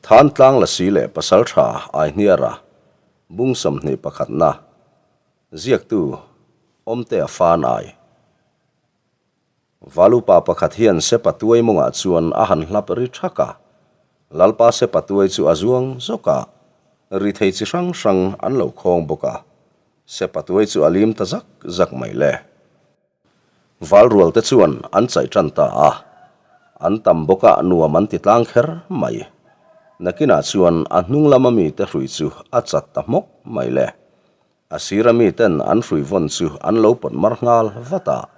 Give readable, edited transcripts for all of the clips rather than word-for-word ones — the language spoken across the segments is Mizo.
Thantlang Lasi leh Pasaltha Aihniara bung 21 na ziaktu Awmtea Fan Ai Valupa pakhat hian Sepa tuai mawngah chuan a han hlap ri thak a, Lalpa Sepa tuai chu a zuang zawk a, ri thei chi hrang hrang an lo khawng bawk a, Sepa tuai chu a lim ta zak zak mai le. Valrual te chuan an chaih tan ta a, an tam bawk a nuam an ti tlang kher mai. Nakinah chuan a hnung lama mite hrui chu a chat ta hmawk mai le. A sira miten an hrui vawn chu an lo pawt mar nghal vat a,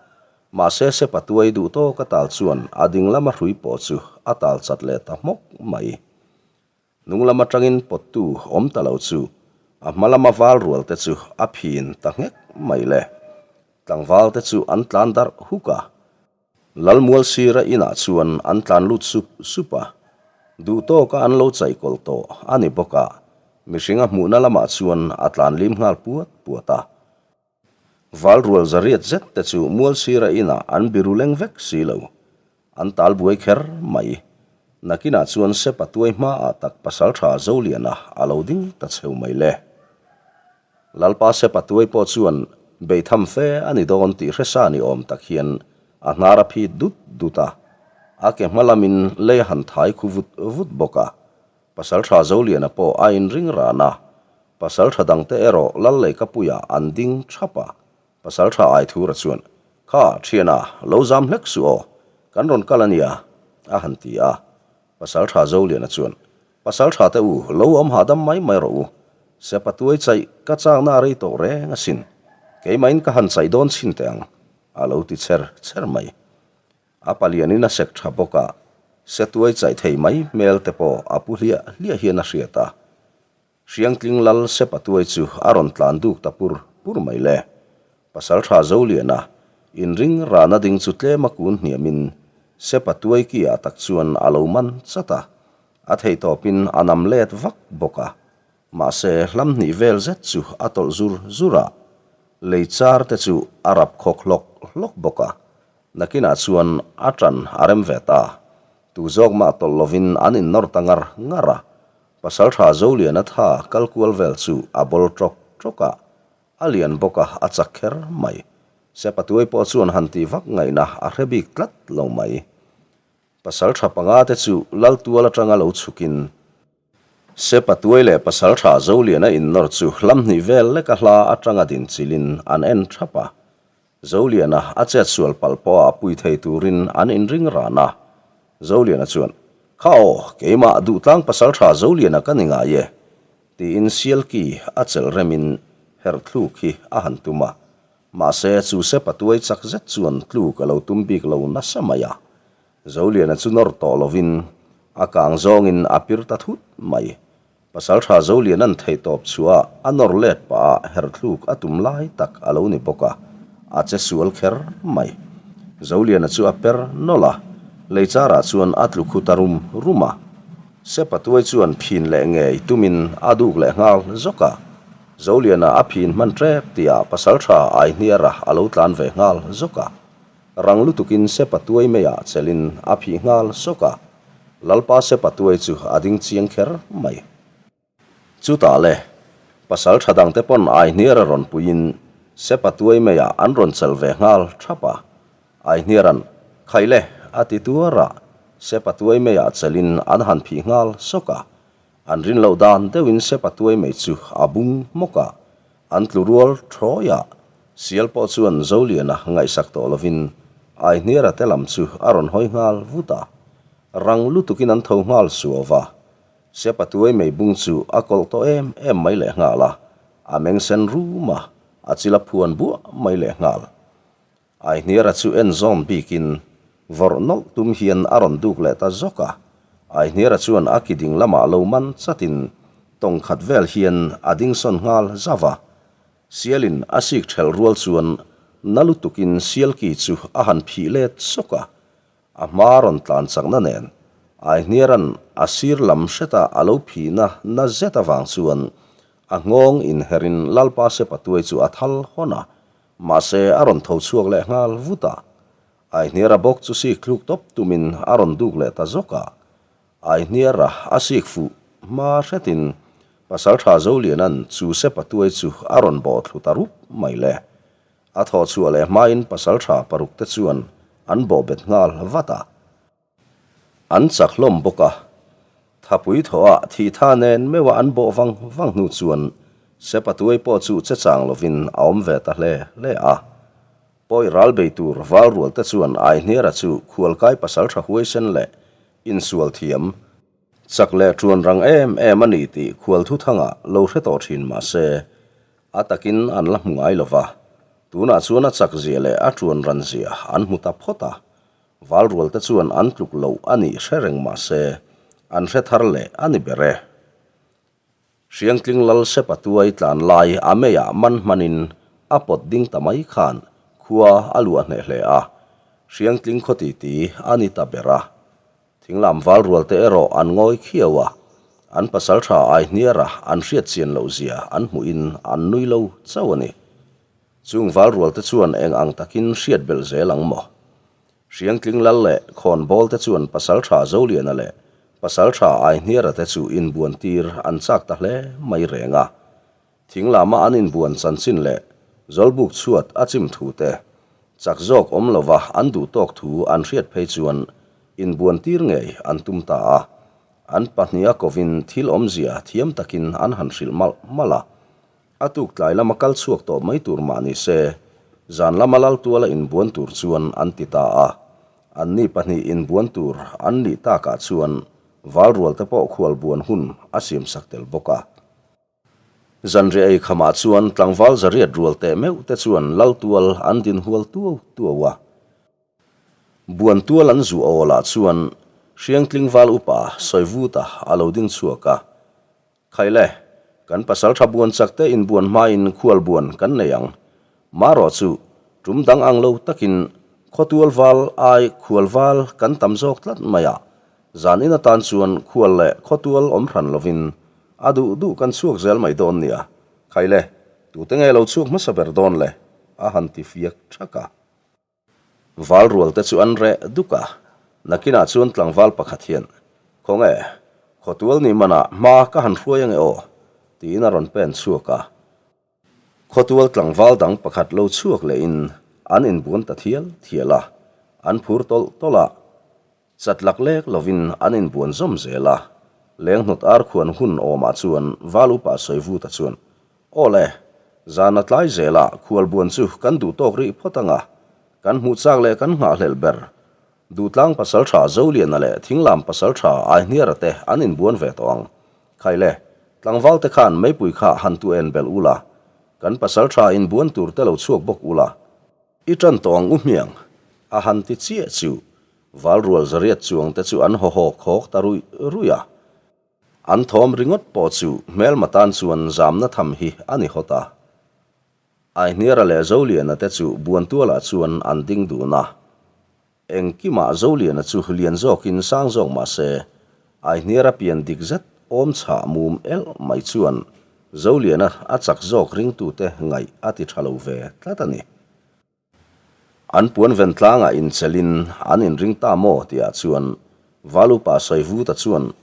mahse sepa tuai duh tawk a tal chuan a ding lama hrui pawh chu a tal chat leh ta hmawk mai. Hnung lam atangin pawttu awm ta lo chu a hma lama val rual te chu a phin ta nghek mai le. Tlangval te chu an tlan darh huk a. Lalmual sira inah chuan an tlan lut sup sup a. Duh tawka an lo chaihkawlh tawh a ni bawk a, mihring a hmuhna lamah chuan a tlan lim nghal puat puat a. Val rual zariat zet te chu mual sira inah an biru leng vek si lo. An tal buai kher mai. Nakinah chuan Sepa tuai hmaah tak pasaltha Zoliana a lo ding ta cheu mai le. Lalpa Sepa tuai pawh chuan beitham fe a ni dawn tih hresa ni awm tak hian a hnar a phit dut dut a. A ke hma lamin lei a han thai khu vut vut bawk a. Pasaltha Zoliana pawh a inring ran a. Pasaltha dangte erawh Lal Leikapuiah an ding thap a. Pasaltha Aithura chuan, Kha, thiana, lo zam hlek suh aw, kan rawn kal a nia, a han ti a. Pasaltha Zoliana chuan, Pasaltha te u, lo awm hahdam mai mai rawh u. Sepa tuai chaih ka chakna a rei tawh reng asin. Keimahin ka han chaih dawn chhin teh ang, a lo ti cher cher mai. A palianin a sek tha bawk a, se tuai chaih thei mai hmel te pawh a pu hliah hliah hian a hriat a. Hriangtling lal Sepa tuai chu a rawn tlan duk ta pur pur mai le. Pasaltha Zoliana inring rana ding chu tlem a kun hniamin Sepa tuai ki ah tak chuan a lo man chat a, a theihtawpin a nam let vak bawk a. Mahse hlam hnih vel zet chu a tawlh zur zur a, lei char te chu a rap khawk hlawk hlawk bawk a. Nakinah chuan a ṭan a rem ve ta. Tu zawk mah tawlh lovin an innawr ta ngar ngar a, Pasalṭha Zoliana tha kal kual vel chu a bawl ṭawk ṭawk a, a lian bawk a, a chak kher mai. Sepatuai pawh chuan han tih vak ngaihna a hre bik tlat lo mai. Pasalṭha panga te chu Laltual aṭanga lo chhukin, Sepatuai leh Pasalṭha Zoliana innawr chu hlam hnih vel leka hla aṭanga din chilhin an en ṭhap a. Zoliana a chet sual palh pawha pui thei turin an inring ran a. Zoliana chuan, Kha aw, keimah duhtlang pasaltha Zoliana ka ni ngai e, tiin Sialki a chelh remin herh thluk hi a han tum a. Mahse, chu sepa tuai chak zet chuan tluk a lo tum bik lo nasa mai a. Zoliana chu nawr tawh lovin a kang zawngin a pir ta thut mai. Pasaltha Zoliana'n theihtawp chhuah a nawr let pah ah herh thluk a tum lai tak a lo ni bawk a, a che sual kher mai. Zoliana chu a per nawlh a, leichar ah chuan a tlu khu ta rum rum a. Sepa tuai chuan phin leh ngei tumin a duk leh nghal zawk a. Zoliana a phin hman tep tihah Pasaltha Aihniara a lo tlan ve nghal zawk a. Rang lutukin Sepa tuai meiah chelin a phih nghal sawk a. Lalpa Sepa tuai chu a ding chiang kher mai. Chutah le, pasal tha dangte pawn Aihniara rawn puiin Sepa tuai meiah an rawn chelh ve nghal thap a. Aihniara'n, Khaih le, a ti tuar a, Sepa tuai meiah chelhin an han phih nghal sawk a. An rin loh dan deuhin Sepa tuai mei chu a bung hmawk a, an tlu rual thawi a. Sial pawh chuan Zoliana ngaihsak tawh lovin Aihniara te lam chu a rawn hawi nghal vut a. Rang lutukin an tho nghal suau va. Sepa tuai mei bung chu a kawlh tawh em em mai leh nghal a, a meng sen rum a, a chil a phuan buah mai leh nghal. Aihniara chu en zawm bikin vawrh nawlh tum hian a rawn duk leh ta zawk a. Aihniara chuan a ki ding lamah lo man chatin tawng khat vel hian a ding sawn nghal zauh a. Sialin a sik ṭhelh rual chuan na lutukin sialki chu a han phih let sawk a, a hma rawn tlan chakna nen Aihniara'n a sir lam hreta a lo phihna na zet avang chuan a nghawng inherin Lalpa Sepatuai chu a thal hawn a, mahse a rawn tho chhuak leh nghal vut a. Aihniara bawk chu sik thluk tawp tumin a rawn duk leh ta zawk a, Aihniara a sik fuh. hma hretin Pasalṭha Zoliana'n chu Sepatuai chu a rawn bawh thlu ta rup mai le. A thawh chhuah leh hmain pasalṭha parukte chuan an bawh bet nghal vat a. An chak hlawm bawk a. Thapui thawhah thih tha nen meuha an bawh vang vang hnu chuan Sepatuai pawh chu che chang lovin a awm ve ta hle hle a. Pawi ral bei tur val rual te chuan Aihniara chu khualkai pasalṭha huaisen leh insual thiam, chak leh ṭuan rang em em a ni tih khual thuthangah lo hre tawh ṭhin mah se, a takin an la hmu ngai lo va. Tunah chuan a chak zia leh a ṭuan ran zia an hmu ta phawt a. Val rual te chuan an tluk loh a nih hre reng mah se, an hre thar leh a ni ber e. Hriangtling lal Sepa tuai tlan lai a meiah man hmanin a pawt ding ta mai khan khua a luah hneh hle a, Hriangtling khaw titi a ni ta ber a. Thinglam val rual te erawh an ngawi khiau a, an pasaltha Aihniara an hriat chian loh zia an hmuhin an nui lo chauh a ni. Chung val rual te chuan eng ang takin hriat belh zel ang maw? Hriangtling lal leh khawnbawl te chuan Pasaltha Zoliana leh Pasaltha Aihniara te chu inbuan tir an chak ta hle mai reng a. Thing lama an inbuan chanchin leh Zawlbuk chhuat a chim thu te, chak zawk awm lova an duh tawk thu an hriat phei chuan inbuan tir ngei an tum ta a. An pahniha kovin thil awmzia thiam takin an han hrilh malh malh a. A tuk tlai lama kal chhuak tawh mai tur mah ni se, zan lama lal tuala inbuan tur chuan an ti ta a. Anni pahnih inbuan tur an nih takah chuan val rual te pawh khual buan hun a siamsak tel bawk a. Zanriah ei khamah chuan tlangval zariat rual teh meuh te chuan lal tual an din hual tuau tuau a. Buan tual an zuh awlah chuan Hriangtling val upa Sawivuta a lo ding chhuak a. Khaile, kan pasaltha buan chak te inbuan hmain khual buan kan nei ang. Marawh chu, tum dang ang lo takin khawtual val ai khual val kan tam zawk tlat mai a, zan in atan chuan khual leh khawtual awm hran lovin a duh duh kan chhuak zel mai dawn nia. Khaile, tute nge lo chhuak hmasa ber dawn le? a han ti fiak thak a. Val rual te chu an reh duk a, nakinah chuan tlangval pakhat hian, Khawnge, khawtual ni manah hma ka han hruai ange aw, tiin a rawn pen chhuak a. Khawtual tlangval dang pakhat lo chhuak lehin an inbuan ta thial thial a, an phur tawlh tawlh a. Chat lak lek lovin an inbuan zawm zel a, lenghnawt ar khuan hun awmah chuan Val upa Sawivuta chuan, Aw le, zan a tlai zelah khualbuan chu kan duh tawk rih phawt ang a, kan hmuh chak leh kan nghahhlelh ber. Duhtlang pasaltha Zoliana leh Thinglam pasaltha Aihniara te an inbuan ve tawh ang. Khai le, tlangval te khan meipui kha han tu en belh ula, kan pasaltha inbuan tur te lo chhuak bawk ula, I ṭan tawh ang u hmiang, a han ti chiah chu Valrual zariat chuang te chu an haw haw khawk ta ruih ruih a. An thawm ringawt pawh chu hmelma tan chuan zamna tham hi a ni hawt a. Aihniara leh Zoliana te chu Buantualah chuan an ding dun a. Engkimah Zoliana chu lian zawkin sang zawk mah se, Aihniara pian dik zet awm chhah mum elh mai chuan Zoliana a chak zawk ringtute ngaih a ti tha lo ve tlat a ni. An puan ven tlangah inchelin an inring ta maw tihah chuan Valupa Sawivuta chuan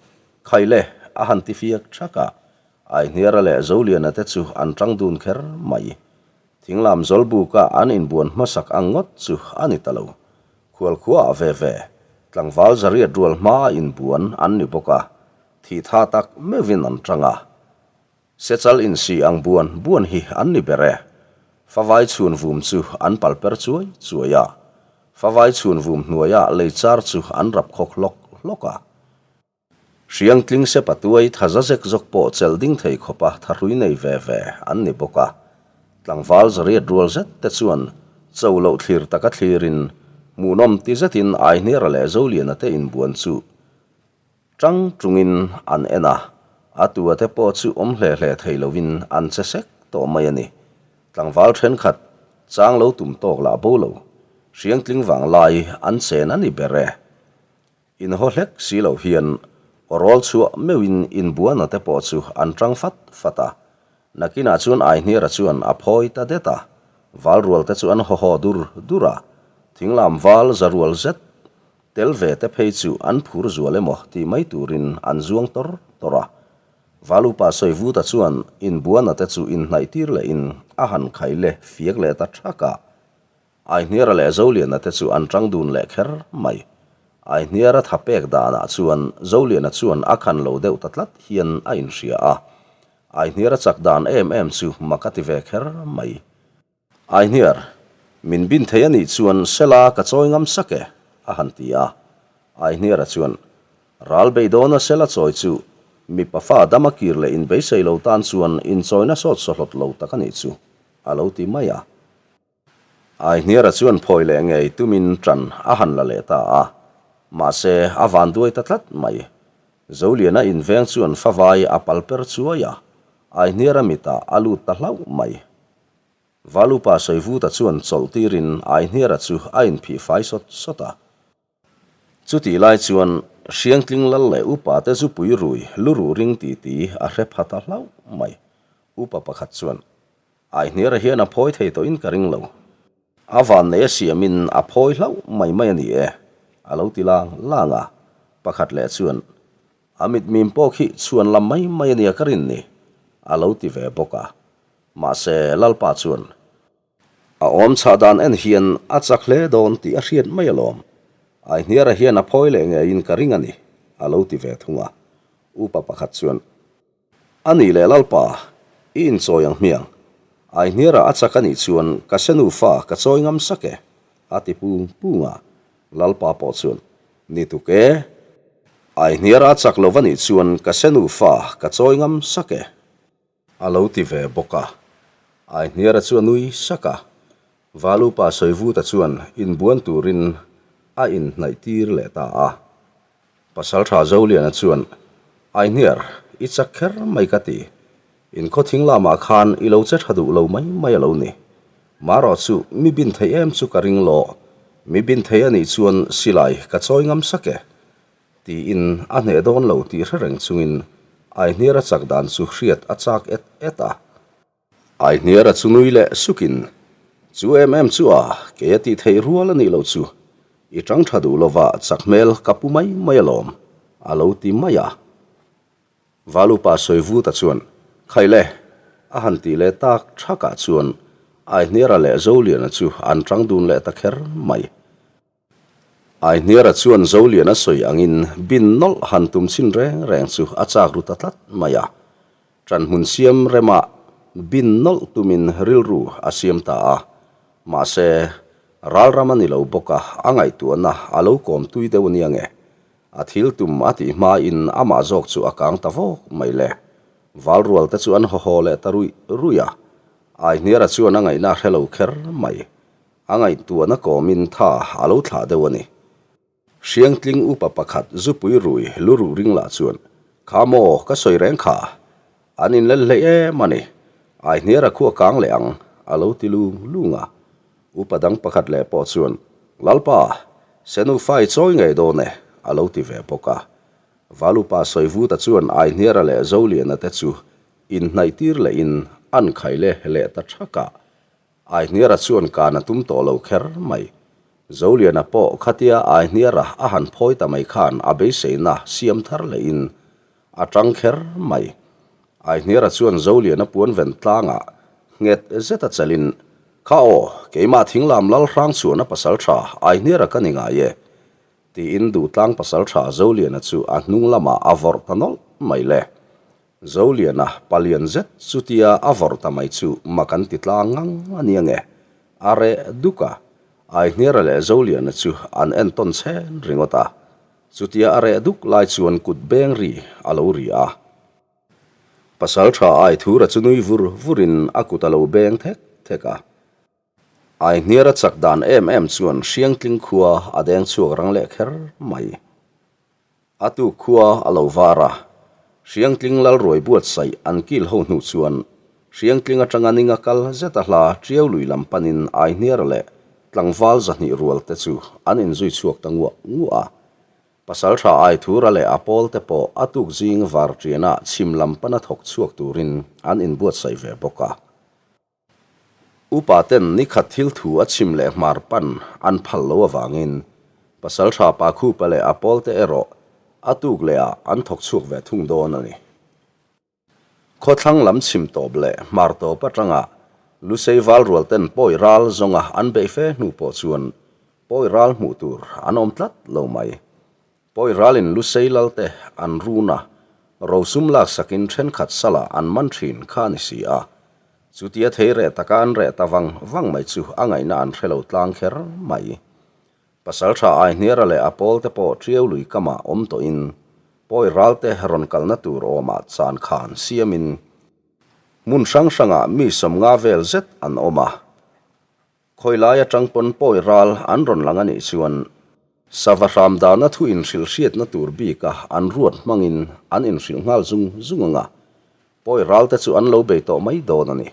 Khaile a han ti fiak thak a, Aihniara leh Zoliana te chu an tang dun kher mai. Thinglam Zawlbuka an inbuan hmasak ang ngawt chu a ni ta lo. Khualkhuaah ve ve, tlangval zariat rual hmaa inbuan an ni bawk a, thih tha tak meuhin an tang a. Sechal insi ang buan buan hi an ni ber e. Favai chhun vum chu an pal per chuai chuai a. Favai chhun vum hnuaiah lei char chu an rap khawk hlawk hlawk a. Hriangtling sepa tuai tha za zek zawk pawh chelh ding thei khawpa thahrui nei ve ve an ni bawk a. Tlangval zariat rual zet te chuan cho loh thlir taka thlirin hmuhnawm ti zetin Aihniara leh Zoliana te inbuan chu tang tungin an en a, a tua te pawh chu awm hle hle thei lovin an che sek tawh mai a ni. Tlangval thenkhat chang lo tum tawk lah bo lo, Hriangtling vanglai an chen a ni ber e. Inhaw hlek si lo hian awrawl chhuah meuhin inbuana te pawh chu an tang fat fat a. Nakinah chuan Aihniara chuan a phawi ta det a, valrual te chu an haw haw dur dur a. Thinglam val za rual zet tel ve te phei chu an phur zual emaw tih mai turin an zuang tawr tawr a. Valupa Sawivuta chuan inbuana te chu inhnaih tir lehin a han khai leh fiak leh ta thak a. Aihniara leh Zoliana te chu an tang dun leh kher mai. Aihniara tha pek danah chuan Zoliana chuan a khan lo deuh ta tlat hian a inhria a. Aihniara chak dan em em chu mak a ti ve kher mai. Aihniar, min bin thei a nih chuan Sela ka chawi ngam sak e, a han ti a. Aihniara chuan, Ral beidawna Sela chawi chu mipa fa dama kir leh inbeisei lo tan chuan inchawina sawt sawhlawt lo tak a nih chu, a lo ti mai a. Aihniara chuan phawi leh ngei tumin ṭan a han la leh ta a, mahse a van duai ta tlat mai. Zoliana inveng chuan favai a pal per chuai a, Aihniara mitah a lut ta hlauh mai. Valupa Sawivuta chuan chawlh tirin Aihniara chu a inphih fai sawt sawt a. Chutih lai chuan Hriangtling lal leh upa te zupui rui luruh ring titi a hre pha ta hlauh mai. Upa pakhat chuan Aihniara hian a phawi thei tawhin ka ring lo. A vannei a siamin a phawi hlauh mai mai a ni e, a lo ti lang lang a. Pakhat leh chuan, A mitmim pawh khi chhuan lam mai mai a nia ka rin ni, a lo ti ve bawk a. Mahse, Lalpa chuan, A awm chhah dan en hian a chak hle dawn tih a hriat mai alawm. Aihniara hian a phawi leh ngeiin ka ring a ni, a lo ti ve thung a. Upa pakhat chuan, A nih leh Lalpa, i inchawi ang hmiang. Aihniara a chak a nih chuan ka se nufa ka chawi ngam sak e, a ti pung pung a. Lalpa pawh chuan, Ni tuk e. Aihniara a chak lo va nih chuan ka se nufa ka chawi ngam sak e. A lo ti ve bawk a. Aihniara chu a nui sak a. Valupa Sawivuta chuan inbuan turin a inhnaih tir leh ta a. Pasaltha Zoliana chuan, Aihniar, i chak kher mai ka ti. In khawthing lamah khan i lo che tha duh lo mai mai a lo ni. Marawh chu mi bin thei em chu ka ring lo. Mi bin thei a nih chuan silai ka chawi ngam sak e. Tiin a hneh dawn lo tih hre reng chungin Aihniara chak dan chu hriat a chak et et a. Aihniara chu nui leh sukin, Chu em em chu a, kei a tih theih rual a nih loh chu. I tang tha duh lova chak hmel ka pu mai mai alawm, a lo ti mai a. Valupa Sawivuta chuan, Khai le, a han tih leh tak thakah chuan Aihniara leh Zoliana chu an tang dun leh ta kher mai. Aihniara chuan Zoliana sawi angin bin nawlh han tum chhin reng reng chu a chak ru ta tlat mai a. Ṭanhmun siam remah bin nawlh tumin rilru a siam ta a. Mahse, ralram a ni lo bawk a, a ngaihtuahna a lo kawm tui deuh a nia nge. A thil tum a tih hmain amah zawk chu a kang ta vawk mai le. Valrual te chu an haw haw leh ta ruih ruih a. Aihniara chuan a ngaihna a hre lo kher mai. A ngaihtuahna kawmin tha a lo thlah deuh a ni. Hriangtling upa pakhat zupui rui lu ruh ring lah chuan, Kha maw, ka sawi reng kha. An inlel hleih em a ni. Aihniara khu a kang leh ang, a lo ti lung lung a. Upa dang pakhat leh pawh chuan, Lalpa, Senufa i chawi ngei dawn e, a lo ti ve bawk a. Valupa Sawivuta chuan Aihniara leh Zoliana te chu inhnaihtir lehin an khai leh leh ta thak a. Aihniara chuan kan a tum tawh lo kher mai. Zoliana pawh khatia Aihniara a han phawi ta mai khan a beiseina siam thar lehin a tang kher mai. Aihniara chuan Zoliana puan ven tlangah nghet zet a chelhin, Kha aw, keimah thinglam lal hrang chhuahna pasal tha Aihniara ka ni ngai e, tiin duhtlang pasal tha Zoliana chu a hnung lamah a vawrh ta nawlh mai le. Zoliana palian zet chutia a vawrh ta mai chu mak an ti tlang ngang a nia nge? A reh duk a, Aihniara leh Zoliana chu an entawn chhen ringawt a. Chutia a reh duk lai chuan kut beng ri a lo ri a. Pasal tha Aithura chu nui vur vurin a kut a lo beng thek thek a. Aihniara chak dan em em chuan Hriangtling khua a deng chhuak rang leh kher mai. A tuk khua a lo var a, Hriangtling Lalruai buatsaih an kil ho hnu chuan Hriangtling atanga ninga kal zeta hla Tiau lui lam panin Aihniara leh tlangval 200 rual te chu an inzui chhuak ta nguah nguah a. Pasaltha Aithura leh a pawl te pawh a tuk zing var tianah chhim lam pana thawk chhuak turin an inbuatsaih ve bawk a. Upa ten nikhat thil thu a chhim leh hmar pan an phal lo avangin Pasaltha Pakhupa leh a pawlte erawh a tuk lehah an thawk chhuak ve thung dawn a ni. Khawthlang lam chhim tawp leh hmar tawp atanga Lusei val rual ten pawi ral zawnga an beih fe hnu pawh chuan pawi ral hmuh tur an awm tlat lo mai. Pawi ralin Lusei lalte an run a, rosum laksakin thenkhat salah an man thin kha a ni si a. Chutia thei reh taka an reh ta vang vang mai chu a ngaihna an hre lo tlang kher mai. Pasaltha Aihniara leh a pawlte pawh Tiau lui kamah awm tawhin pawi ralte rawn kalna tur awmah chan khan siamin hmun hrang hrangah mi 50 vel zet an awm a. Khawi lai atang pawn pawi ral an rawn lang a nih chuan sava hram dana thu inhrilh hriatna tur bika an ruat hmangin an inhrilh nghal zung zung ang a, pawi ralte chu an lo bei tawh mai dawn a ni.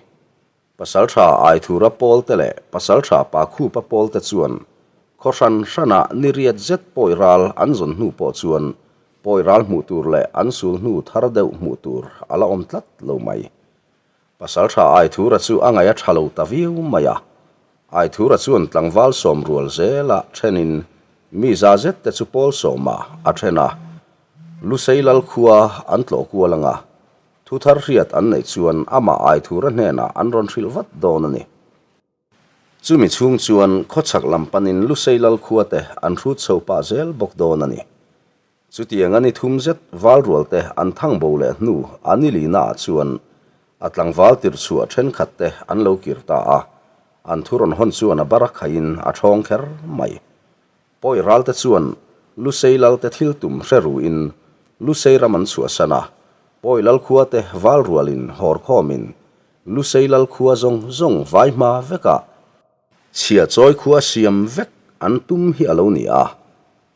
Pasaltha Aithura pawlte leh Pasaltha Pakhupa pawlte chuan khaw hran hranah ni riat zet pawi ral an zawn hnu pawh chuan pawi ral hmuh tur leh an sul hnu thar deuh hmuh tur a la awm tlat lo mai. Pasaltha Aithura chu a ngaih a tha lo ta viau mai a. Aithura chuan tlangval sawm rual zela thenin mi za zet te chu pawl sawma a then a. Lusei lal khua an tlawh kual anga Thu thar hriat an neih chuan amah Aithura hnenah an rawn hrilh vat dawn a ni. Chumi chhung chuan khawchhak lam panin Lusei lal khua te an hrut chho pah zel bawk dawn a ni. Chutiang a ni thum zet val rual te an thang bo leh hnu a ni lina ah chuan a tlangval tirh chhuah thenkhat te an lo kir ta a, an thu rawn hawn chuan a bar a khaihin a thawng kher mai. Pawi ralte chuan Lusei lalte thil tum hre ruin Lusei ram an chhuahsan a, Pawi lal khua te val rualin hawr khawmin Lusei lal khua zawng zawng vai hma vekah chhia chawi khua siam vek an tum hi a lo ni a.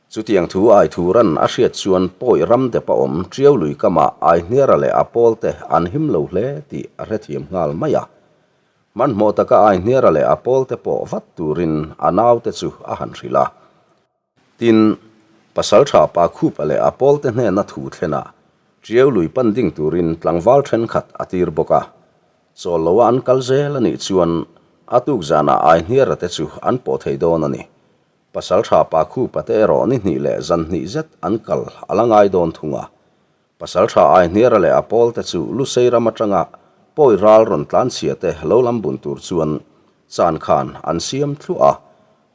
Chutiang thu Aithuran a hriat chuan Pawi ram dep a awm Tiau lui kamah Aihniara leh a pawlte an him lo hle tih a hrethiam nghal mai a. Hmanhmawh taka Aihniara leh a pawlte pawh vat turin a naute chu a han hrilh a. Tin, Pasaltha Pakhupa leh a pawlte hnena thu thlen a, Tiau lui pan ding turin tlangval thenkhat a tir bawk a. Chawl loa an kal zel a nih chuan a tuk zanah Aihniara te chu an pawh thei dawn a ni. Pasaltha Pakhupa te erawh ni hnih leh zan hnih zet an kal a la ngai dawn thung a. Pasaltha Aihniara leh a pawlte chu Lusei ram atanga pawi ral rawn tlanchhia te lo lam bun tur chuan chan khan an siam thluah a.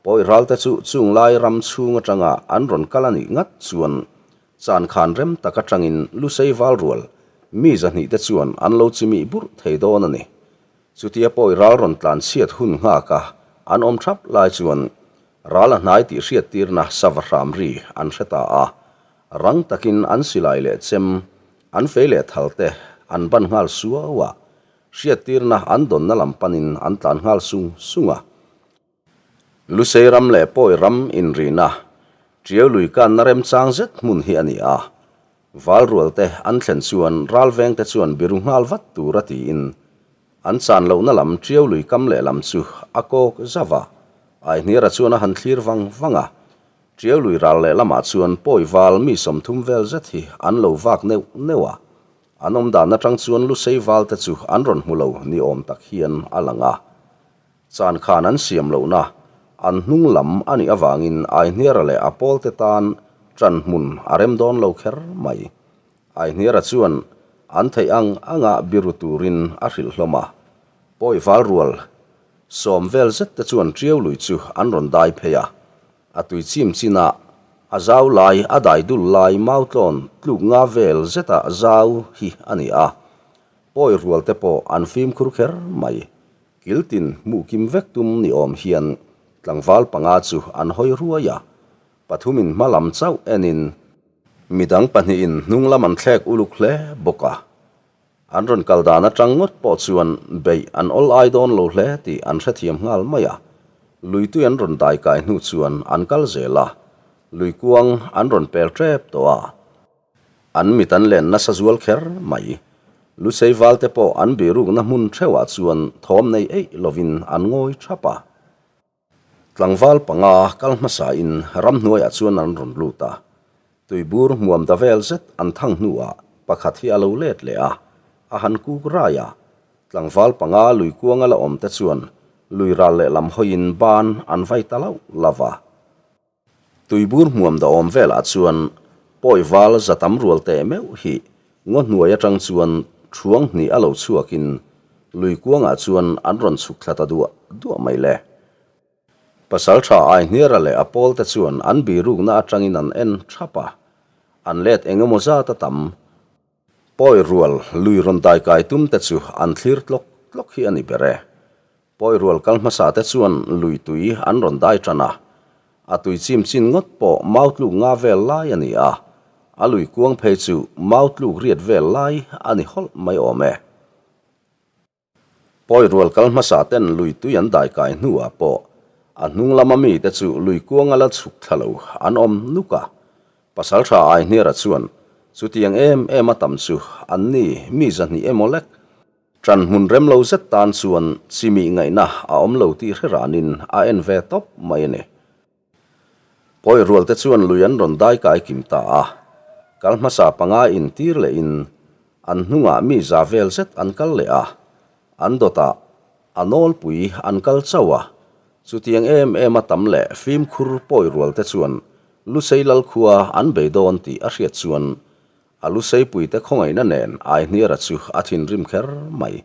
Pawi ralte chu chung lai ram chhung atanga an rawn kal a nih ngat chuan chan khan rem tak atangin Lusei val rual mi 200 te chuan an lo chimih burh thei dawn a ni. Chutia pawi ral rawn tlanchhiat hun nghak a an awm thap lai chuan ral a hnai tih hriattirna sava hram ri an hre ta a. Rang takin an silai leh chem, an fei leh thal te an ban nghal suau a, hriattirna an dawnna lam panin an tlan nghal sung sung a. Lusei ram leh Pawi ram inrihna, Tiau lui kanna remchang zet hmun hi a ni a. Val rual te an thlen chuan ralveng te chuan biru nghal vat tur a tiin an chan lohna lam Tiau lui kam leh lam chu a kawk zauh a, Aihniara chuan a han thlir vang vang a, Tiau lui ral leh lamah chuan pawi val mi 30 vel zet hi an lo vak neuh neuh a, an awm dan atang chuan Lusei val te chu an rawn hmu lo ni awm tak hian a lang a. Chan khan an siam lohna an hnung lam a nih avangin Aihniara leh a pawlte tan ṭan hmun a rem dawn lo kher mai. Aihniara chuan an theih ang anga biru turin a hrilh hlawm a, pawi val rual 10 vel zet te chuan Tiau lui chu an rawn dai phei a. A tui chim chinah a zau lai a dai dul lai mautlawn tluk nga vel zetah zau hi a ni a, pawi rual te pawh an fimkhur kher mai. Kiltin hmuh kim vek tum ni awm hian tlangval panga chu an hawi ruai a, pathumin hma lam chauh enin midang pahnihin hnung lam an thlek uluk hle bawk a. An rawn kal dan atang ngawt pawh chuan beih an awl ai dawn lo hle tih an hrethiam nghal mai a. Lui tui an rawn dai kai hnu chuan an kal zel a, lui kuang an rawn pel tep tawh a. An mit an len nasa zual kher mai. Lusei val te pawh an birukna hmun theuhah chuan thawm nei eih lovin an ngawi thap a. Tlangval panga kal hmasain ramhnuaiah chuan an rawn lut a, tuibur hmuam da vel zet an thang hnuah pakhat hi a lo let leh a, a han kuk rai a. Tlangval panga lui kuanga la awm te chuan lui ral lehlam hawiin ban an vai ta lauh lauh a. Tuibur hmuam da awm velah chuan pawi val za tam rual teh meuh hi ngaw hnuai atang chuan. ṭhuang hnih a lo chhuakin lui kuangah chuan an rawn chhuk thla ta duah duah mai le. Pasalṭha Aihniara leh a pawlte chuan an birukna aṭangin an en ṭhap a, an let eng emaw zat a tam. Pawi rual lui rawn daikai tum te chu an thlir tlawk tlawk hi a ni ber e. Pawi rual kal hmasa te chuan lui tui an rawn dai ṭan a, a tui chim chin ngawt pawh mau tluk nga vel lai a ni a, a lui kuang phei chu mau tluk riat vel lai a ni hawlh mai awm e. Pawi rual kal hmasa ten lui tui an dai kai hnuah pawh a hnung lama mite chu lui kuanga la chhuk thla lo an awm nuk a. Pasalṭha Aihniara chuan chutiang em em a tam chu an ni mi 200 emaw lek ṭan hmun rem lo zet tan chuan chimih ngaihna a awm lo tih hre ranin a en ve tawp mai a ni. Pawi rualte chuan lui an rawn dai kai kim ta a, kal hmasa panga intir lehin an hnungah mi za vel zet an kal leh a, an dawtah a nawlpui an kal chauh a, chutiang em em a tam leh fimkhur pawi rualte chuan Lusei Lalkhua an bei dawn tih a hriat chuan a Luseipuite khawngaihna nen Aihniara chu a thinrim kher mai.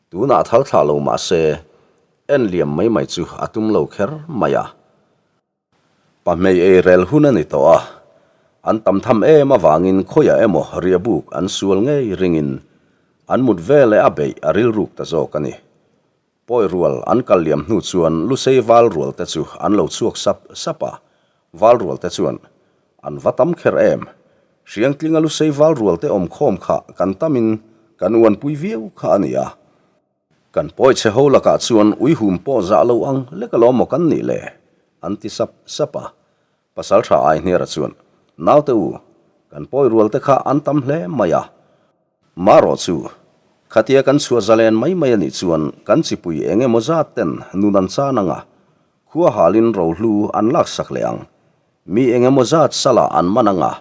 Tunah thal thlah lo mah se, en liam mai mai chu a tum lo kher mai a. Pahmei ei rel hun a ni tawh a, an tam tham em avangin khawiah emaw riahbuk an sual ngei ringin an mut veleh a beih a rilruk ta zawk a ni. Pawi rual an kal liam hnu chuan Lusei val rual te chu an lo chhuak sap sap a, val rual te chuan an va tam kher em. Hriangtlinga Lusei val rual te awm khawm kha kan tamin kan uanpui viau kha a ni a. Kan pawi chhe ho lakah chuan uihum pawh zah lo ang lek alawm maw kan nih le? an ti sap sap a. Pasalṭha Aihniara chuan, Naute u, kan pawi rual te kha an tam hle mai a. Marawh chu, khatia kan chhuah zalen mai mai a nih chuan kan chipui eng emaw zat ten nun an chan ang a, khua halin rohlu an laksak leh ang. Mi eng emaw zat salah an man ang a,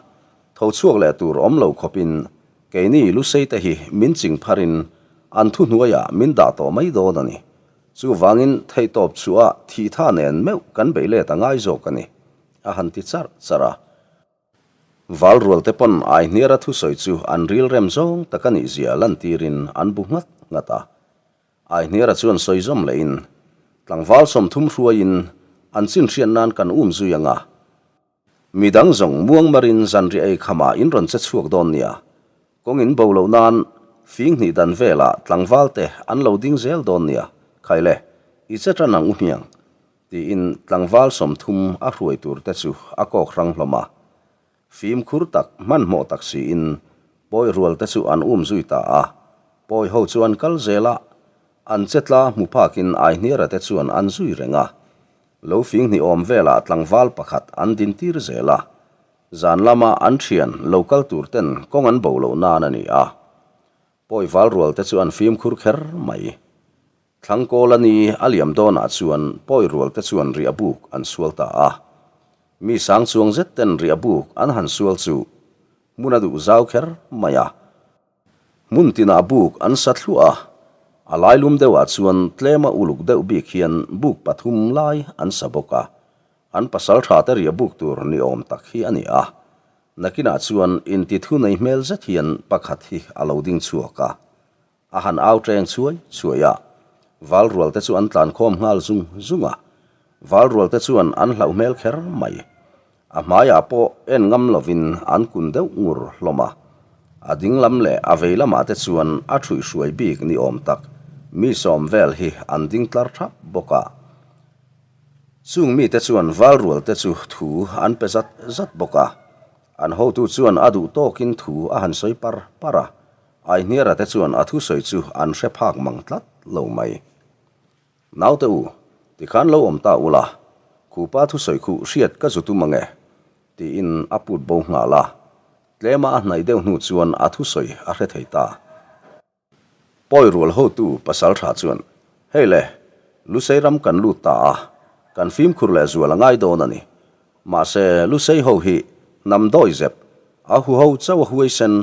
tho chhuak leh tur awm lo khawpin keini Lusei te hi min ching pharin an thuhnuaiah min dah tawh mai dawn a ni. Chuvangin theihtawp chhuah thih tha nen meuh kan beih let a ngai zawk a ni, a han ti charh charh a. Val rualte pawn Aihniara thusawi chu an rilrem zawng tak a nih zia lantirin an bu nghat nghat a. Aihniara chuan sawi zawm lehin, Tlangval 30 hruaiin an chin hriat nan kan um zui ang a. Midang zawng muangmarin zanriah ei khamah in rawn che chhuak dawn nia. Kawng in bo loh nan fing hnih dan velah tlangvalte an lo ding zel dawn nia. Khaile, i che tan ang u hmiang. Tiin tlangval 30 a hruai tur te chu a kawk hrang hlawm a. Fimkhur tak hmanhmawh tak siin pawi rual te chu an um zui ta a. Pawi ho chu an kal zel a, an che tla hmu phakin Aihniara te chuan an zui reng a. Lo fing hnih awm velah tlangval pakhat an din tir zel a. Zan lama an thian lo kal tur ten kawng an bo loh nan a ni a. Pawi val rual te chu an fimkhur kher mai. Thlangkawl a ni a liam dawnah chuan pawi rual te chuan riah buk an sual ta a. Mi sang chuang zet ten riah buk an han sual chu hmun a duh zau kher mai a. Hmun tinah buk an sa thluah a, a lailum deuhah chuan tlema uluk deuh bik hian buk pathum lai an sa bawk a. An pasal tha te riah buk tur ni awm tak hi a ni a. Nakinah chuan inti thu nei hmel zet hian pakhat hi a lo ding chhuak a. A han au ṭeng chhuai chhuai a, val rual te chu an tlan khawm nghal zung zung a. Val rual te chuan an hlauh hmel kher mai. A hmaiah pawh en ngam lovin an kun deuh ngur hlawm a. A ding lam leh a vei lamah te chuan a ṭhuihhruai bik ni awm tak mi sawm vel hi an ding tlar ṭhap bawk a. Chung mite chuan val rual te chu thu an pe zat zat bawk a. An hotu chuan a duh tawkin thu a han sawi par par a. Aihniara te chuan a thusawi chu an hre phak mang tlat lo mai. Naute u, tikhan lo awm ta ula, khupa thusawi khuh hriat ka zu tum ange, tiin a put bo nghal a. Tlema a hnaih deuh hnu chuan a thusawi a hre thei ta. Pawi rual hotu pasal tha chuan, Hei le, Lusei ram kan lut ta a, kan fimkhur leh zual a ngai dawn a ni. Mahse, Lusei ho hi hnam dawi zep, a huho chauh a huaisen,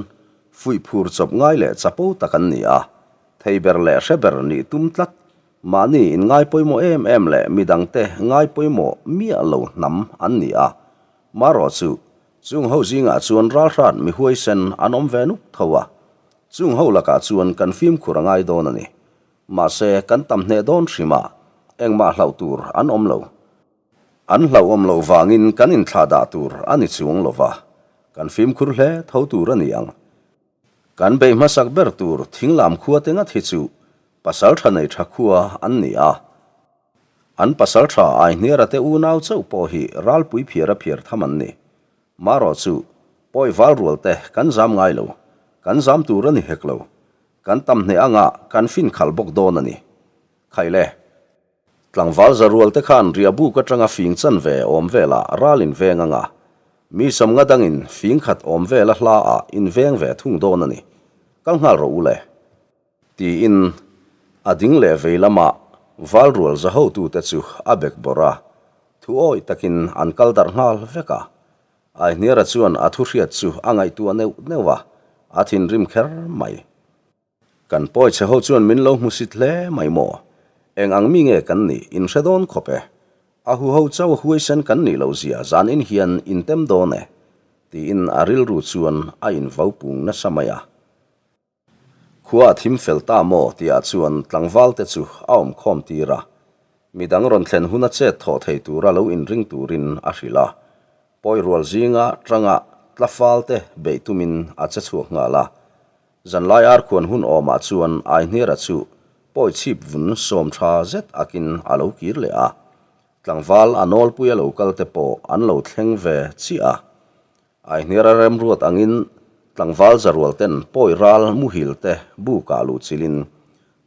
fuih phur chawp ngai leh chapo tak an ni a. Thei ber leh hre ber nih tum tlat, mahni in ngai pawimawh em em leh midangte ngai pawimawh miah lo hnam an ni a. Marawh chu, chung ho zingah chuan ralhrat mi huaisen an awm ve nuk tho a. Chung ho lakah chuan kan fimkhur a ngai dawn a ni. Mahse, kan tam hneh dawn hrim a, engmah hlauh tur an awm lo. An hlauhawm loh vangin kan inthlahdah tur a ni chuang lo va, kan fimkhur hle tho tur a ni ang. Kan beih hmasak ber tur thinglam khua te ngat hi chu pasal tha nei tha khua an ni a. An pasal tha Aihniara te unau chauh pawh hi ralpui phiara phiar tham an ni. Marawh chu pawi val rual te kan zam ngai lo, kan zam tur a ni hek lo. Kan tam hneh anga kan fin khalh bawk dawn a ni. Khaile. Tlangval Zarual te khan riahbuk atanga fing chan ve awm velah ral in veng anga, mi samnga dangin fing khat awm vela hla ah in veng ve thung dawn a ni. Kal nghal rawh u le. Tiin a ding leh vei lamah Valrual za hotute chu a bek bawrh a, thu awih takin an kal darh nghal vek a. Aihniara chuan a thu hriat chu a ngaihtuah neuh neuh a, a thinrim kher mai. Kan pawi chhe ho chuan min lo hmusit hle mai maw? Eng ang mi nge kan nih in hre dawn khawp e. A huho chauh a huaisen kan nih loh zia zan in hian in tem dawn e, tiin a rilru chuan a invo pung nasa mai a. Khua a thim fel ta maw tihah chuan tlangval te chu a awm khawm tir a, midang rawn thlen huna chet thawh thei tura lo inring turin a hrilh a. Pawi rual zinga tanga tlafal te beih tumin a che chhuak nghal a. Zanlai arkhuan hun awmah chuan Aihniara chu pawi chhip vun sawm tha zet akin a lo kir leh a. Tlangval a nawlpui a lo kal te pawh an lo thleng ve chiah a. Aihniara remruat angin tlangval zarual ten pawi ral muhil te bukah luhchilhin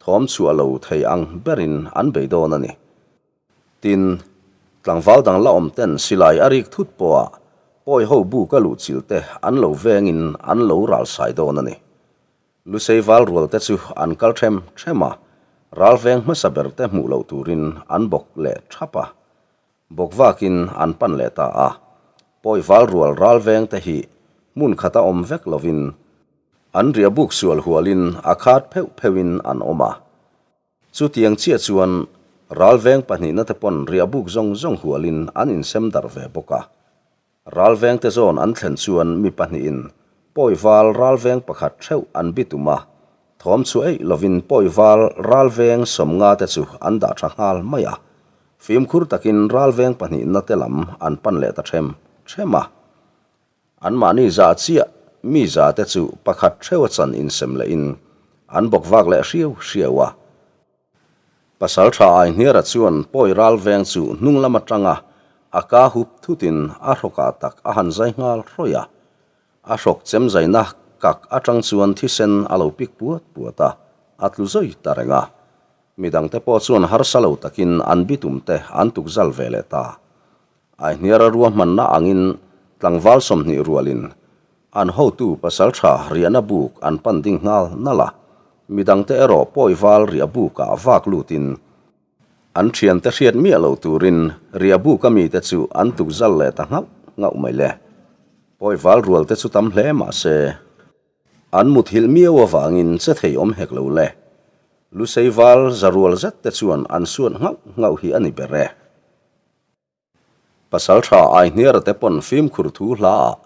thawm chhuah lo thei ang berin an bei dawn a ni. Tin, tlangval dang la awm ten silai a rik thut pawha pawi ho bu ka luhchilh te an lo vengin an lo ral sai dawn a ni. Lusei val rual te chu an kal them them a, ral veng hmasa ber te hmuh loh turin an bawk leh thap a. Bawk vakin an pan leh ta a. Pawi val rual ral veng te hi hmun khata awm vek lovin an riahbuk sual hualin a khat pheuh pheuhin an awm a. Chutiang chiah chuan ralveng pahnihna te pawn riahbuk zawng zawng hualin an insem darh ve bawk a. Ralveng te zawn an thlen chuan mi pahnihin pawi val ralveng pakhat theuh an bitum a, thawm chu eih lovin pawi val ralveng sawmnga te chu an dah tha nghal mai a. Fimkhur takin ralveng pahnihna te lam an pan leh ta them them a. Anmahni zah chiah mi za te chu pakhat theuha chan insem lehin an bawk vak leh hriau hriau a. Pasal tha Aihniara chuan pawi ral veng chu hnung lam atanga a ka hup thutin a hrawkah tak a han zai nghal hrawih a. A hrawk chem zaina kak atang chuan thisen a lo pik puat puat a, a tlu zawi ta reng a. Midangte pawh chuan harsa lo takin an bitum te an tukzal ve leh ta. Aihniara ruahmanna angin tlangval 20 rualin an hotu pasaltha riahna buk an pan ding nghal nalh a, midangte erawh pawi val riah bukah vak lutin an thiante hriat miah loh turin riah buka mite chu an tukzal leh ta nghauh nghauh mai le. Pawi val rualte chu tam hle mah se an muthilh miau avangin che thei awm hek lo le. Lusei val za rual zet te chuan an suat nghauh nghauh hi a ni ber e. Pasaltha Aihniara te pawn fimkhur thu hla ah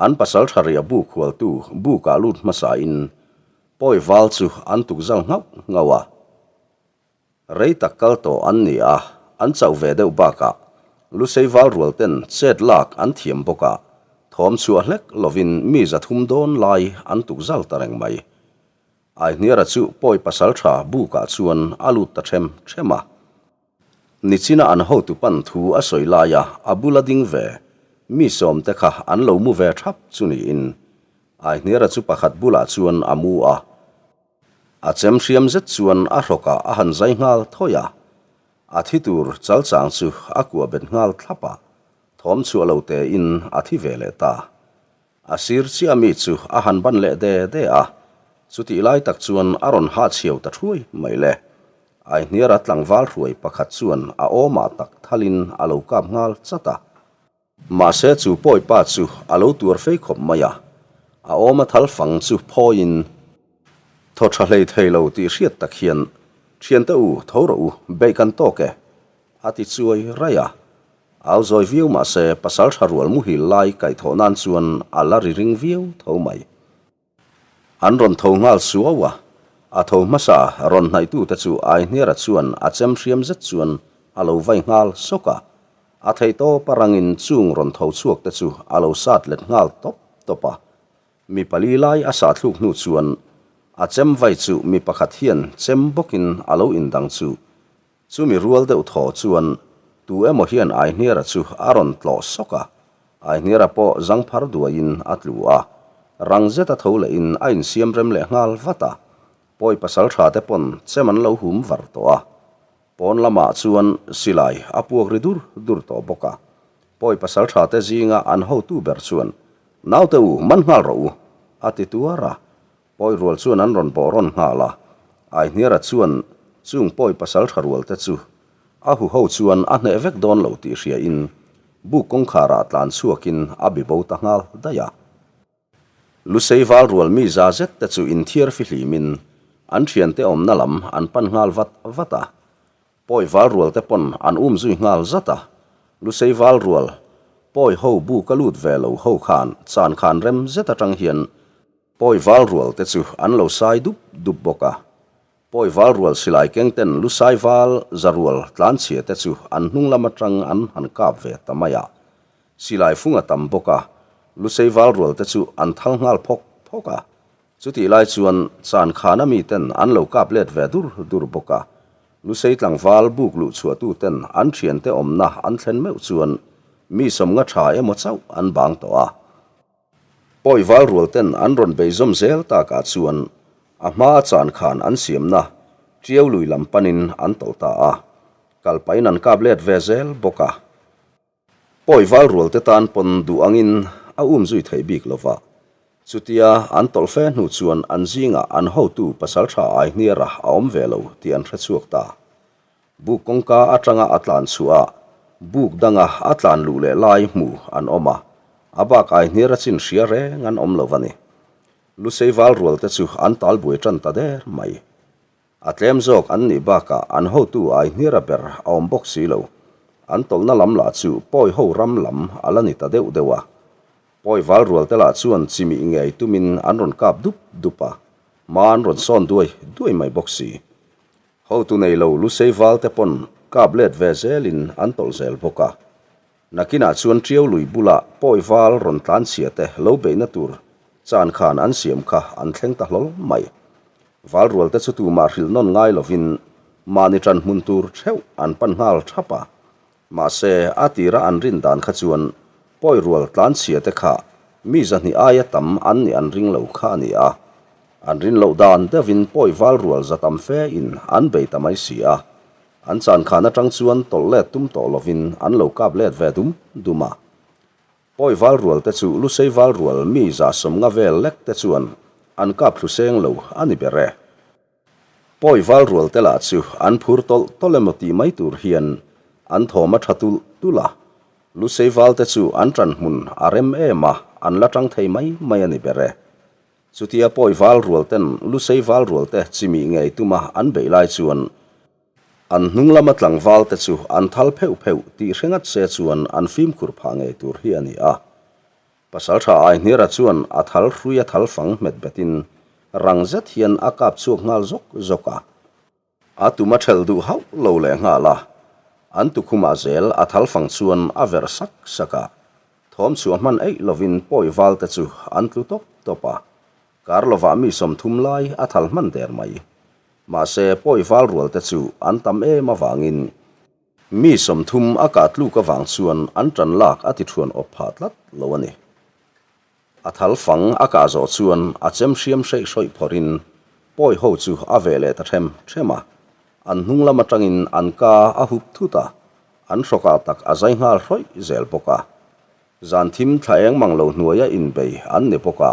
an pasaltha riah buk hualtu bukah lut hmasa in pawi val chu an tukzal nghauh nghauh a. Rei tak kal tawh an ni a, an chauh ve deuh bakah Lusei val rual ten chet lak an thiam bawk a, thawm chhuah hlek lovin mi 300 dawn lai an tukzal ta reng mai. Aihniara chu pawi pasaltha bukah chuan a lut ta them them a. Nichina an hotu pan thu a sawi laia a bula ding ve mi sawmte kha an lo mu ve thap chu niin Aihniara chu pakhat bulah chuan a mu a. A chem hriam zet chuan a hrawkah a han zai nghal thawi a, a thi tur chalchang chu a kuah bet nghal thlap a, thawm chhuah lo tein a thi ve leh ta. A sir chiah mi chu a han ban leh de de a, chutih lai tak chuan a rawn hahchhiau ta thuai mai le. Aihniara tlangval hruai pakhat chuan a awmah tak thalin a lo kap nghal chat a. Mahse chu pawi pa chu a lo tuar fei khawp mai a, a awma thal fang chu phawiin thaw tha hlei thei lo tih hriat tak hian, Thiante u, tho rawh u, beih kan tawk e, a ti chuai raih a. Au zawi viau mah se pasal tha rual muhil lai kaihthawh nan chuan a la ri ring viau tho mai. An rawn tho nghal suau a, a tho hmasa rawn hnaihtute chu Aihniara chuan a chem hriam zet chuan a lo vai nghal sawk a, a theihtawp a rangin chung rawn tho chhuak te chu a lo sat let nghal tawp tawp a. Mi pali lai a sah thluk hnu chuan a chem vai chu mi pakhat hian chem bawkin a lo indang chu Chumi rual deuh thaw chuan tu emaw hian Aihniara chu a rawn tlawh sawk a, Aihniara pawh zang phar duaiin a tlu a, rang zeta tho lehin a insiam rem leh nghal vat a, pawi pasal tha te pawn chem an lo hum var tawh a, pawn lamah chuan silai a puak ri dur dur tawh bawk a, pawi pasal tha te zinga an hotu ber chuan, Naute u, man nghal rawh u, a ti tuar a, Pawi rual chuan an rawn bawh rawn nghal a, Aihniara chuan chung pawi pasal tha rual te chu a huho chuan a hneh vek dawn lo tih hria in buk kawngkhar ah tlan chhuak in a bi bo ta nghal daih a. Lusei val rual mi za zet te chu inthiar fihlim in an thiante awmna lam an pan nghal vat vat a, Pawi val rual te pawn an um zui nghal zat a, Lusei val rual pawi ho bu ka lut ve lo ho khan chan khan rem zet atang hian pawi val rual te chu an lo sai dup dup bawk a. Pawi val rual silai keng ten Lusai val za rual tlanchhia te chu an hnung lam atang an han kap ve ta mai a. Silai fung a tam bawk a, Lusei val rual te chu an thal nghal phawk phawk a. Chutih lai chuan chan khana miten an lo kap let ve dur dur bawk a, Lusei tlangval buk luh chhuahtuten an thiante awmna an thlen meuh chuan mi sawmnga tha emaw chauh an bang tawh a. Pawi val rualten an rawn bei zawm zel takah chuan a hmaa chan khan an siamna Tiau lui lam panin an tawlh ta a, kalpain an kap let ve zel bawk a. Pawi val rual te tan pawn duh angin a um zui theih bik lo va. Chutia an tawlh fe hnu chuan an zingah an hotu pasaltha Aihniara a awm ve lo tih an hre chhuak ta. Buk kawngka atanga a tlan chhuah a, buk danga a tlan luh leh lai hmu an awm a, a bak Aihniara chin hria reng an awm lo va ni. Lusei val rual te chu an tal buai tan ta der mai. A tlem zawk an nih bakah an hotu Aihniara ber a awm bawk si lo. An tawlhna lam lah chu pawi ho ram lam a la ni ta deuh deuh a. Pawi val rual te lah chuan chimih ngei tumin an rawn kap dup dup a, hma an rawn sawn duai duai mai bawk si. Hotu nei lo Lusei val te pawn kap let ve zelin an tawlh zel bawk a. Nakinah chuan Tiau lui bulah pawi val rawn tlan chhia te lo beihna tur chan khan an siam kha an thleng ta hlawl mai. Val rual te chu tumah hrilh nawn ngai lovin mahni ṭan hmun tur theuh an pan nghal thap a. Mahse, a tira an rin dan kha chuan pawi rual tlan chhia te kha mi zahnih aia tam an nih an ring lo kha a ni a. An rin loh dan deuhin pawi val rual za tam fe in an bei ta mai si a. An chan khan atang chuan tawlh let tum tawh lovin an lo kap let ve dum dum a. Pawi val rual te chu Lusei val rual mi za sawmnga vel lek te chuan an kap thlu seng lo a ni ber e. Pawi val rual te lah chu an phur tawlh tawlh emaw tih mai tur hian an thawm a tha tulh tulh a. Lusei val te chu an ṭan hmun a rem em a, an la ṭang thei mai mai a ni ber e. Chutia pawi val rual ten Lusei val rual te chimih ngei tuma an beih lai chuan an hnung lama tlangval te chu an thal pheuh pheuh tih hre ngat se chuan an fimkhur phah ngei tur hi a ni a. Pasaltha Aihniara chuan a thal hrui a thal fang hmet betin rang zet hian a kap chhuak nghal zawk zawk a. A tum a ṭhelh duh hauh lo leh nghal a, an tukhumah zel a thal fang chuan a verh sak sak a, thawm chhuah hman eih lovin pawi val te chu an tlu tawp tawp a, kar lovah mi 30 lai a thal hman der mai. Mahse, pawi val rual te chu an tam em avangin mi 30 a kah tluk avang chuan an ṭan lak a ti ṭhuan awp phah tlat lo a ni. A thal fang a kah zawh chuan a chem hriam hreih hrawih phawrhin pawi ho chu a veh leh ta ṭhem ṭhem a. An hnung lam aṭangin an ka a hup thut a, an hrawkah tak a zai nghal hrawih zel bawk a. Zan thim thla eng mang lo hnuaia inbei an ni bawk a,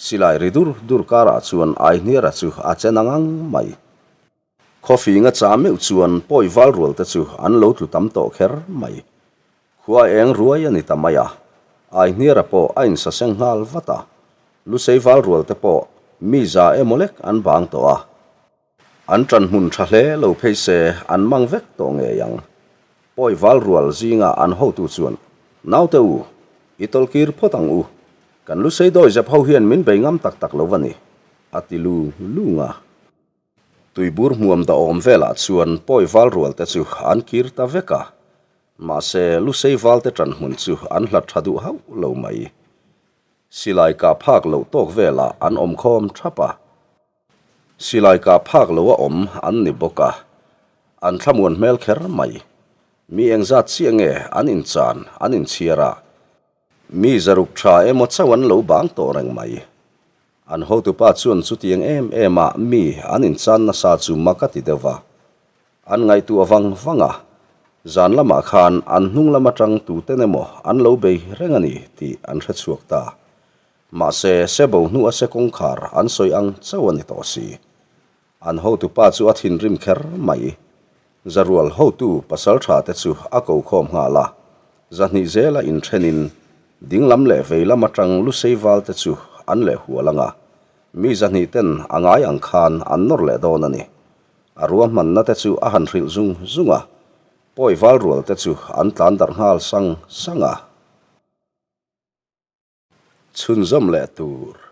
silai ri dur dur karah chuan Aihniara chu a che na ngang mai. Khawfing a chah meuh chuan pawi val rual te chu an lo tlu tam tawh kher mai. Khua eng ruai a ni ta mai a, Aihniara pawh a insaseng nghal vat a, Lusei val rual te pawh mi za emaw lek an bang tawh a. An ṭan hmun ṭha hle lo phei se an mang vek tawh ngei ang. Pawi val rual zinga an hotu chuan, Naute u, i tawlhkir phawt ang u. Kan Lusei dawizep ho hian min bei ngam tak tak lo va ni. a ti lung lung a. Tuibur hmuam da awm velah chuan pawi val rual te chu an kir ta vek a, mahse Lusei val te ṭan hmun chu an hlat ṭha duh hauh lo mai. Silai kah phak loh tawk velah an awm khawm ṭhap a. Silai kah phak loh a awm an ni bawk a, an thlamuan hmel kher mai. Mi engzat chiah nge an inchan an inchhiar a, mi zaruk tha emaw chauh an lo bang tawh reng mai. An hotupa chuan chutiang em em a mi an inchan nasa chu mak a ti deuh va, an ngaihtuah vang vang a, zan lamah khan an hnung lam atang tuten emaw an lo bei reng a ni tih an hrechhuak ta. Mahse, sebo hnu a se kawngkhar an sawi ang chauh a ni tawh si. An hotupa chu a thinrim kher mai. Zarual hotu pasal tha te chu a ko khawm nghal a, zahnih zela inthenin dinglam leh veilam atang lusei val te chu an leh hual ang a, mi zahnih ten a ngai ang khan an nawr leh dawn a ni. A ruahmanna te chu a han hrilh zung zung a, pawi val rual te chu an tlan darh nghal sang sang a. Chhunzawm leh tur.